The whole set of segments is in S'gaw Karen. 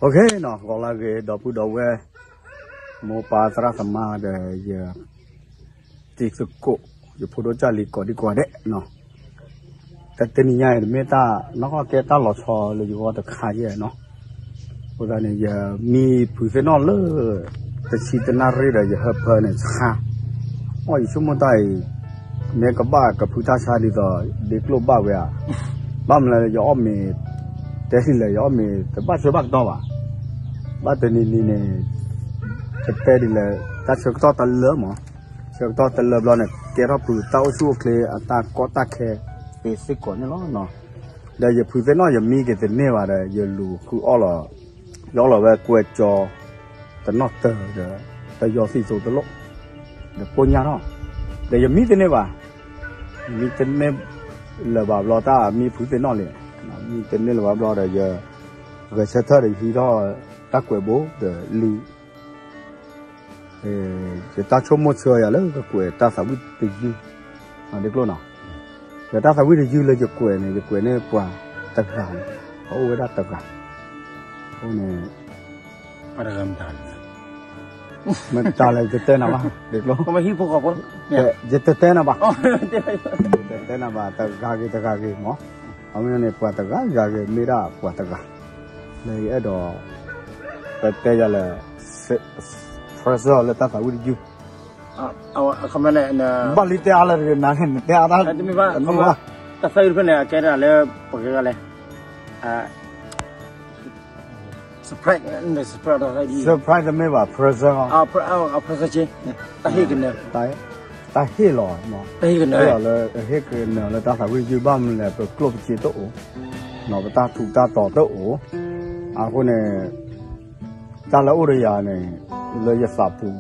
OK နီၤ, ဂီၤလၢအဂ့ၤ ဒီပုၢ်ဒီဝဲၢ်, မိၢ်ပၢ်သရၣ်သမါဒီးယ တံၤသကိး, ယဖိဒိၣ်ကၢ်လံၤကိးဒံကိးဂၤဒဲးနီၤ, တနံၤညါအံၤ တမ့ၢ်တၢ်နီၢ်ကီၢ်ကဲတၢ်လီၤဆီလၢယဂီၢ်တခါယဲနီၤ, အဃိသတးန့ၣ် ယမံဖုးသ့ၣ်နီၣ်လၢ တဆံတနၣ်ရံၣ်ဒီးယဟၢဖၢန့ၣ်ဆါ, အီၣ်ယဆိကမိၣ်တၢ်အံၤ မ့ၢ်ကဘၣ်ကဖုတၢ်ဆါဒ်သိး ဒ့ကျိၣ်ဘၣ်ဝဲဧါ, ဘၣ်မနုၤလဲၣ် ယအီၣ်မ့ၤ, တဲလံလဲၣ် ယအီၣ်မ့ၤတဘၣ်ဆၢဘၣ်ကတီၢ်ဘၣ်, ဘၣ်တနံၤနံၤန့ၣ် ပတဲဒ်လဲၣ် တၢ်ဆၢကတီၢ်တလၢမး, ဆၢကတီၢ်တလၢဘျီန့ၣ် ကဲထီၣ်ဖုးတၢ်အိၣ်ဆူၣ်အိၣ်ချ့အတၢ်ကီတၢ်ခဲ သ့စ့ၢ်ကီးန့ၣ်လီၤ. ဒီးယဖုးသ့ၣ်နီၣ်ယမံက့ၤတန့ၢ်ဘၣ်ဒီး ယလူၤဃုအီၣ်လီၤ, ယအီၣ်လီၤဝဲကွဲကၠီ တနီၣ်တၢၤဒီး တယီသံၣ်သိတလိၣ်, ဒီးပိၢ်ညါထီၣ်, ဒီးယမံတန့ၢ်ဘၣ်, မံတန့ၢ်လၢၤဘၣ်ဘျီ တၢ်မံဖုးသ့ၣ်နီၣ်လံ, မံတန့ၢ်လၢၤဘၣ်ဘျီဒီး ယဂဲၤဆၢထၢၣ်ဒီးယဟံးထီၣ်တၢ်ကွဲးဘိဒီးလံ ယတၢ်ဆိကမိၣ်ဆၢယၤလၢကကွဲးတၢ်သးဝံၣ်တယုၢ်, ဒ့ကျိၣ်နီၤ, ဒီးတၢ်သးဝံၣ်တယုၢ်လၢယကွဲးန့ၣ် ယကွဲးန့ၢ်ပှၤတဂၤန့ၣ်, အအိၣ်ဝဲဒၣ်တဂၤ, အဃိန့ၣ် မတၤလဲၣ် ယတတဲနၤဘၣ် ဒ့ကျိၣ်, ယတတဲနၤဘၣ်, ယတတဲနၤဘၣ် တဂၤဂ့ၤတဂၤဂ့ၤမး, အမ့ၢ်န့ၣ် ပှၤတဂၤဂၤဂ့ၤ မ့ၢ်ဒၣ်ပှၤတဂၤ, လၢယအဲၣ်ဒိး ပတဲယၤလဲၣ် present လၢတၢ်သးဝံၣ်တယုၢ် ဘၣ်လံတဲအါလၢတဂ့ၤ နၤန့ၣ် နတဲအါတၢ်တမ့ၢ်ဘၣ်, တၢ်သးဝံၣ်တဖျၢၣ်န့ၣ် အကဲဒၣ်လၢပကလဲၣ် surprise တမ့ၢ်ဘၣ် present လီၤ, present တၢ်ဟ့ၣ်ကနၢၤ, တၢ်ဟ့ၣ်လီၤ, ဟ့ၣ်လီၤလၢ ဟ့ၣ်ကနၢၤလၢတၢ်သးဝံၣ်တယုၢ် ဘၣ်မနုၤလဲၣ် ပကျိၣ်ပစ့တအိၣ်, ပတၢ်ထူးတၢ်တီၤတအိၣ်, အဃိန့ၣ် တၢ်လၢအိၣ်ဒီးယၤန့ၣ် လၢယသးပူၤ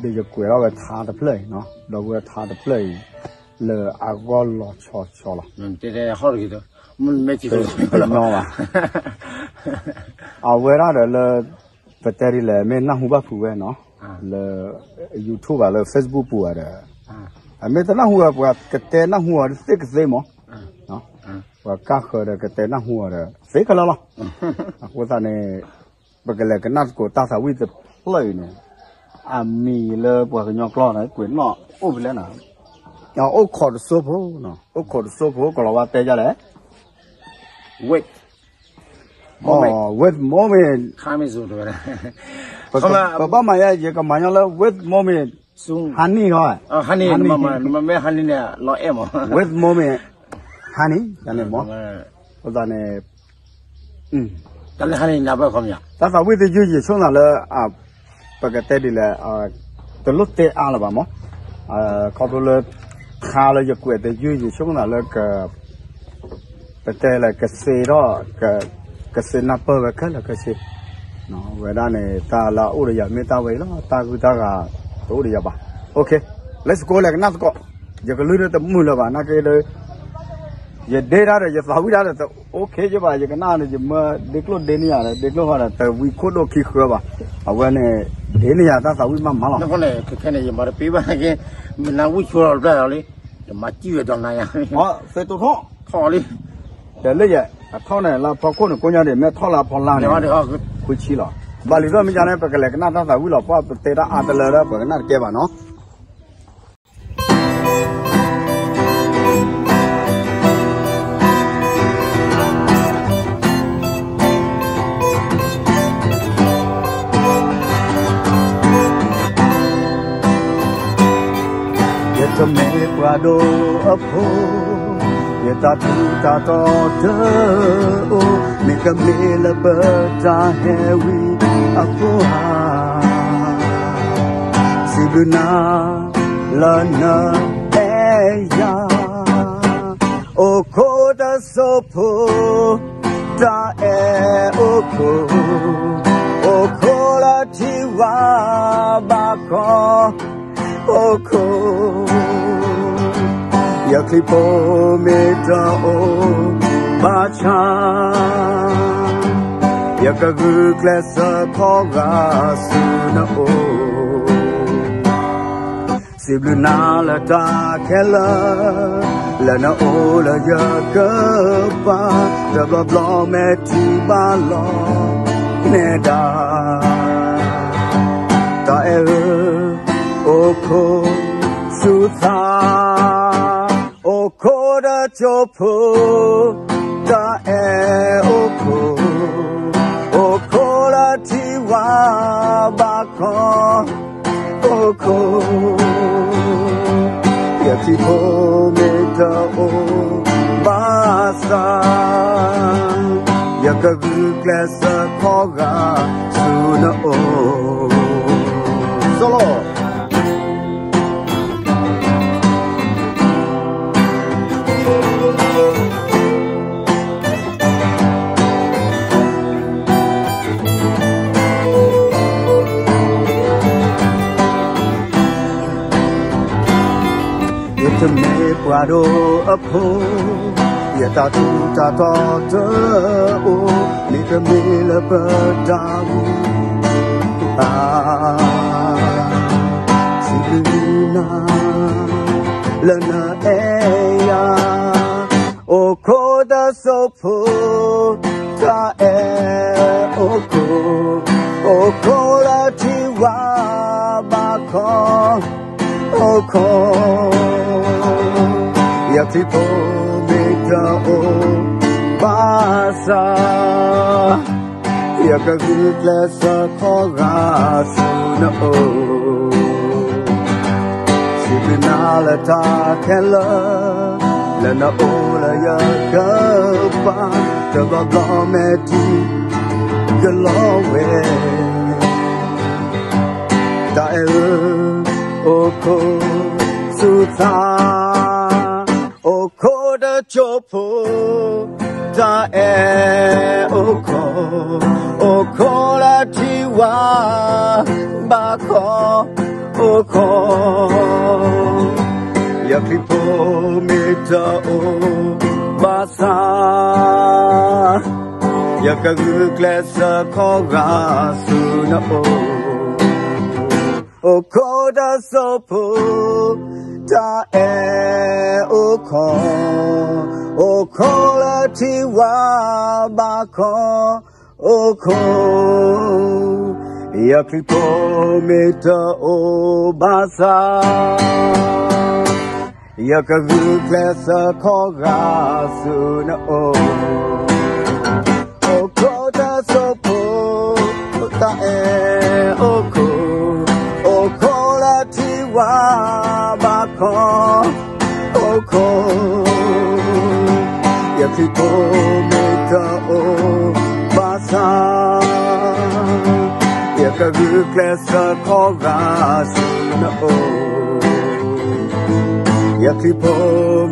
ဒီးယကွဲးထီၣ်ဝဲထါတဖျၢၣ်အံၤ, ဒီးဝဲထါတဖျၢၣ်အံၤ လၢအဂီၢ်လီၤဆီဆီလီၤ, တညီဘၣ်, အဝဲဒၣ်ဒီးလၢ ပတဲဒ်လဲၣ် မ့ၢ်နၢ်ဟူဘၣ်ဖုးဝဲနီၤ, လၢ YouTube ဘၣ်လၢ Facebook ပူၤဘၣ်ဒီး အမ့ၢ်တနၢ်ဟူဝဲ ပှၤကတဲနၢ်ဟူအီၤသ့ကသ့မး, ပှၤကၢ်ဃၢၤဒီးကတဲနၢ်ဟူအီၤဒီး သ့ခဲလၢာ်လီၤ, အဃိသတးန့ၣ် ပကလဲၤကနၣ်သကိးတၢ်သးဝံၣ်တဖျၢၣ်အံၤန့ၣ်, အမံၤလၢပှၤကညီကျိာ်န့ၣ် ကွဲးနီၣ်အိၣ်ဖဲလဲၣ်နီၤ, အိၣ်ခိးတစိၢ်ဖိ, အိၣ်ခိးတစိၢ်ဖိ ကလီၤဝါတဲဒ်လဲၣ်, with moment, with moment, ပဘၣ်မၤယဲ ယကမၤညီလၢ with moment, honey ဟီ, honey, with moment, honey န့ၣ် အဃိသတးန့ၣ် တၢ်သးဝံၣ်တယုၢ် ယဆိကမိၣ်လၢ ပကတဲဒ်လဲၣ်, တလိၣ်တဲအါလၢၤဘၣ်မး, ခီဖျိလၢ ခါလၢယကွဲးတယုၢ် ယဆိကမိၣ်လၢ ပတဲလဲၣ် ကစ့ထီၣ် ကစ့နၢ်ပၢၢ်ဝဲခဲလၢာ်ခဲဆ့, ဝဲဒၣ်န့ၣ် တၢ်လၢအအိၣ်ဒီးယၤမ့ၢ်တၢ်ဝဲအံၤလီၤ, တၢ်ဂုၤတၢ်ဂၤ တအိၣ်ဒီးယၤဘၣ်, OK, let's go လဲၤကနၣ်သကိး, ယကလုၢ်ဒီးတမုာ်လၢၤဘၣ် နာ်က့ဒီး ယဒ့တၢ်ဒီး ယသးဝံၣ်တၢ်ဒီး တ OK ယဘၣ်, ယကနၣ်န့ၣ် ယမၢဒ့ကျိၣ်ဒ့န့ၢ်ယၤဒီး ဒ့ကျိၣ်ဃီဒီး တဝံခိၣ်ဒိၣ်ခံဃၢဘၣ်, အဝဲန့ၣ် ဒ့န့ၢ်ယၤတၢ်သးဝံၣ်မးမးလီၤ, ခဲခဲန့ၣ် ယမၤတပ့ၤဘၣ်က့, မနၤဝံၣ်ဆိလီၤတဖျၢၣ်လီၤလံ, ယမၤစံၣ်ဝဲဒီးနၤယၤ, သ့တိၢ်ထီၣ်, ထီၣ်လံ, ဒီးလၢယဲ အထီၣ်န့ၣ် လၢဖီခိၣ်န့ၣ် ကိးညါဒံး မ့ၢ်ထီၣ်လၢဖီလာ်န့ၣ်, ခွံဆံလီၤ, ဘၣ်လံဒီးမ့ၢ်ယါန့ၣ် ပကလဲၤကနၣ်တၢ်သးဝံၣ်လီၤ, ပှၤပတဲတၢ်အါတလၢဒီး ပကနၣ်တကဲဘၣ်နီၤ. ယတမ့ၢ်ပှၤဒိၣ်အဖိ, ယတၢ်ထူးတၢ်တီၤတအိၣ်, မ့ၢ်ကမ့ၢ်လၢပတၢ်ဟဲဝံအဃိဧါ, စံးဘျုးနၤ လၢနအဲၣ်ယၤ, အိၣ်ခိးတစိၢ်ဖိ တၢ်အဲၣ်အိၣ်ခိး, အိၣ်ခိးလၢထံဝါဘၣ်ခီ, အိၣ်ခိး, ယချံဖိမ့ၢ်တအိၣ်ဘၣ်ဆၣ်, ယကဂုာ်ကျဲးစၢးခီဂာ်ဆူနအိၣ် စံးဘျုးနၤလၢတၢ်ခဲလၢာ်, လၢနအိၣ်လၢယကပၤ, တဘျီဘျီမဲာ်ထံဘၣ်လီၤ, နဲဒၣ် တၢ်အဲၣ်ဧၢ, အိၣ်ခိးဆူသး, အိၣ်ခိးဒီးကၠိဖိ, တၢ်အဲၣ်အိၣ်ခိး, အိၣ်ခိးလၢထံဝါဘၣ်ခီ, အိၣ်ခိး ယထံဖိမ့ၢ်တအိၣ်ဘၣ်ဆၣ်, ယကဂုာ်ကျဲးစၢးခီဂာ်ဆူနအိၣ်, စီၤလီၤ ယတမ့ၢ်ပှၤဒိၣ်အဖိ, ယတၢ်ထူးတၢ်တီၤတအိၣ်, မ့တမ့ၢ်လၢပတၢ်မူအါ, စံးဘျုးနၤ လၢနအဲၣ်ယၤ, အိၣ်ခိးဒီးစိဖိ, တၢ်အဲၣ်အိၣ်ခိး, အိၣ်ခိးလၢထံဝါဘၣ်ခီ, အိၣ်ခိး ယထံဖိမ့ၢ်တအိၣ်ဘၣ်ဆၣ်, ယကဂုာ်ကျဲးစၢးခီဂာ်ဆူနအိၣ်, စံးဘျုးနၤလၢတၢ်ခဲလၢာ်, လၢနအိၣ်လၢယကပၤ, တဘျီဘျီမဲာ်ထံကလီၤဝဲ တၢ်အဲၣ်ဧၢ, အိၣ်ခိးဆူသး, အိၣ်ခိးဒီးကၠိဖိ, တၢ်အဲၣ်အိၣ်ခိး, အိၣ်ခိးလၢထံဝါဘၣ်ခီ, အိၣ်ခိး ယချံဖိမ့ၢ်တအိၣ်ဘၣ်ဆၣ်, ယကဂုာ်ကျဲးစၢးခီဂာ်ဆူနအိၣ်, အိၣ်ခိးဒီးစိဖိ, တၢ်အဲၣ်အိၣ်ခိး, အိၣ်ခိးလၢထံဝါဘၣ်ခီ, အိၣ်ခိး ယချံဖိမ့ၢ်တအိၣ်ဘၣ်ဆၣ်, ယကဂုာ်ကျဲးစၢးခီဂာ်ဆူနအိၣ်, အိၣ်ခိးဒီးစိဖိ, တၢ်အဲၣ်အိၣ်ခိး, အိၣ်ခိးလၢထံဝါဘၣ်ခီ, အိၣ်ခိး ယချံဖိမ့ၢ်တအိၣ်ဘၣ်ဆၣ်, ယကဂုာ်ကျဲးစၢးခီဂာ်ဆူနအိၣ်, ယချံဖိ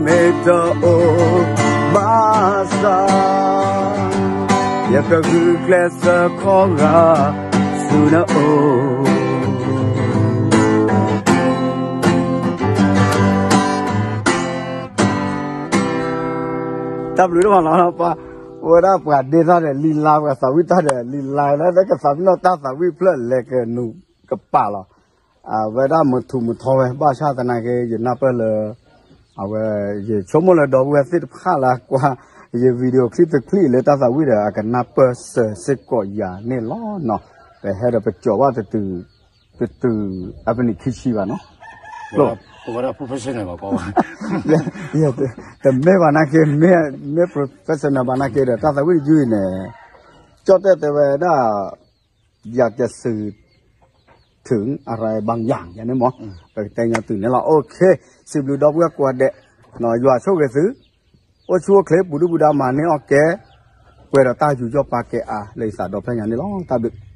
မ့ၢ်တအိၣ်ဘၣ်ဆၣ်, ယကဂုာ်ကျဲးစၢးခီဂာ်ဆူနအိၣ်. တၢ်ဘျုးဒိၣ်မးလီၤ. ပဝဲဒၣ်ပှၤဒ့တၢ်ဒီးလံာ်လါ, ပှၤသးဝံၣ်တၢ်ဒီးလံာ်လါ, လၢကသးပ့ၤနီၣ်တၢ်သးဝံၣ်ဖျၢၣ်လဲၤကနူၤကပာ်လီၤ. အဝဲဒၣ်မုာ်ထူၣ်မုာ်ထီဝဲ, ဘၣ်ဆၣ်သနာ်က့ ယနၢ်ပၢၢ်လၢ အဝဲ ယဆိကမိၣ်လၢဒီပုၢ်ဝဲၢ်သ့ၣ်တဖၣ်လၢအကွၢ်ယ video clip တချံၣ်လၢတၢ်သးဝံၣ်ဒီး အကနၢ်ပၢၢ်စၢၤစ့ၢ်ကီးယၤန့ၣ်လီၤနီၤ. ပဟဲဒီးပကၠီၤဘၣ်တတုၤ, တတုၤ အပနံၣ်ခံဆံဘၣ်နီၤ. ပဝဲဒၣ် professional ဘၣ်ကီဘၣ်. တမ့ၢ်ဘၣ်နာ်က့, မ့ၢ် မ့ၢ် professional ဘၣ်နာ်က့ဒီး တၢ်သးဝံၣ်တယုၢ်အံၤန့ၣ် ကၠီၣ်တဲၣ်တဲဝဲဒၣ် อยากจะสื่อถึงอะไรบางอย่าง ယၤန့ၣ်မး, ပကတဲညီတုၤန့ၣ်လီၤ. အိၣ်ခ့, စံးဘျုးဒီပုၢ်ဝဲၢ်ကိးဂၤဒဲး, ယွၤဆိၣ်ဂ့ၤသု, အိၣ်ဆူၣ်အိၣ်ချ့ ပူၤဒုၣ်ပူၤဒါ မၤန့ၢ်အီၣ်ကဲ, ပှဲၤဒီးတၢ်ယူးယီၣ်ပာ်ကဲအါ လၢယသးဒီဖျၢၣ်ညါန့ၣ်လီၤ. တၢ်ဘျုး